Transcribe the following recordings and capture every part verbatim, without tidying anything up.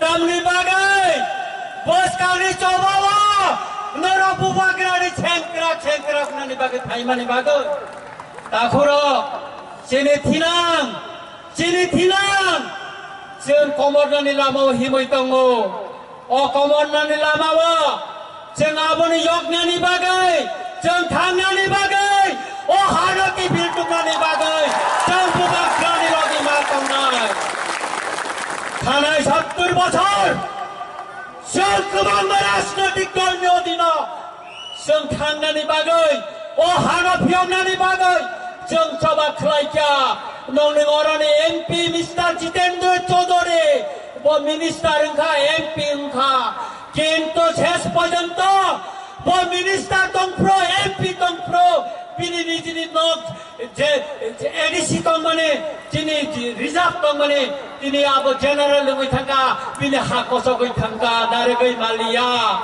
Tamni bagwi bwskangni chobao norok bubagrani sengkrak sengkrak nani bagwi phaimani bagwi. Takhurok chini thinang, chini thinang, chwng komornani lamao himwi tongo. O komornani lamao chwng aboni yoknani bagwi, chwng thangnani bagwi, o hano kiphil tuknani bagwi chwng bubagrani logi ma tongnai. Thanai sottur bochor chwng kwbangma rajnotik dolni odino chwng thangnani bagwi, o hano phiyoknani bagwi chwng choba khlaikha. Nongni oroni M P Mister Jitendra Chaudhary, bo minister wngkha, M P wngkha, kintu ses porjonto bo minister tongphuru, M P tongphuru, bini nijini nok je, je A D C tongmani, chini je reserve tongmani, tini abo general wngwi thangkha, bini ha kosogwi thangkha, narigwi maliya.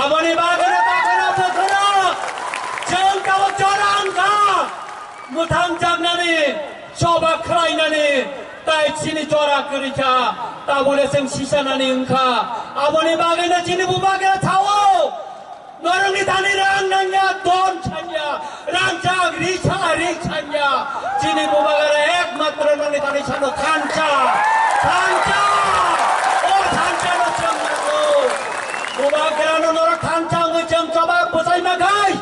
Aboni bagwino takhurok bukhurok chwng tabuk jora wngkha, mwthang jaknani, choba khlainani, tai chini jora kwrwikha, tabule chwng sisanani wngkha. Aboni bagwino chini bubagra thawo, norokni thani rang nangya, don sanya, rang jak, ri sa, ri sanya. Chini bubagra ekmatro nongni thani sano thansa, thansa, o thansano chwng nango. Bubagrano norok thansa wngwi chwng choba bwsai makhai.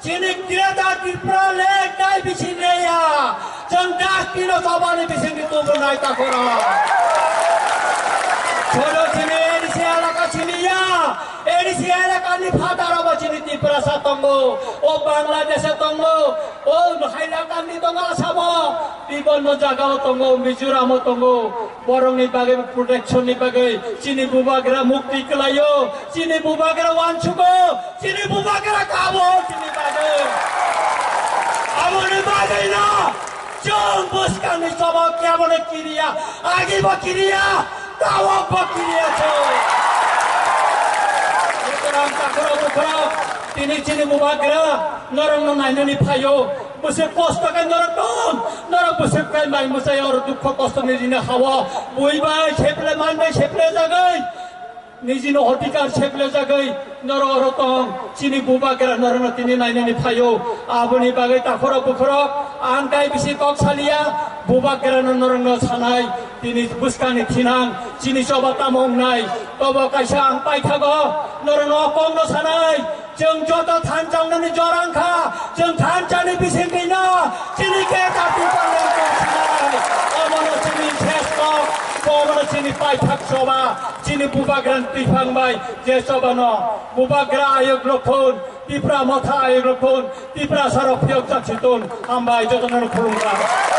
Chini Greater Tripura le tai bisi leya. Chwng dustbin-o chobani bisingni tubunai takhurok. Cholo chini A D C elaka siniya. A D C elakani phataro bo chini Tiprasa tongo. O Bangladesh-o tongo. O Hailakandi tongo Asamo. Bibonno jagao tongo, Mizoramo tongo. Borokni bagwi protection-ni bagwi chini bubagra mukti kwlaio. Chini bubagra wansugo. Chini bubagra kabo chini bagwi. Aboni bagwino chwng bwskangni choba kebono kiriya, agibo kiriya, tabokbo kiriya chwng. Sutorang takhurok bukhurok, tini chini bubagra norokno nainani phaio. Bwswk kosto khe norok tong, norok bwswk khe mai mwsai oro dukho kostoni rina hao. Bui bai seple man bai seple jagwi. Nijini odhikar seplejagwi norok oro tong, chini bubagra norokno tini nainani phaio. Aboni bagwi takhurok bukhurok ang tai bisi kok saliya, bubagrano norokno sanai, tini bwskangni thinang, chini choba tamo wngnai, tobo kaisa ang paithago, norokno o kokno sanai, chwng joto thansa wngnani jora wngkha, chwng thansani bisingtwino chini khe jati parliament sinai, omono chini ses kok, omono chini paithak choba. Chini bubagrani twiphang bai je chobano bubagra ayuk rok thun, Tipra motha ayuk rok thun, Tiprasarok phiyok jak si thun. Hambai, jotono khulumkha.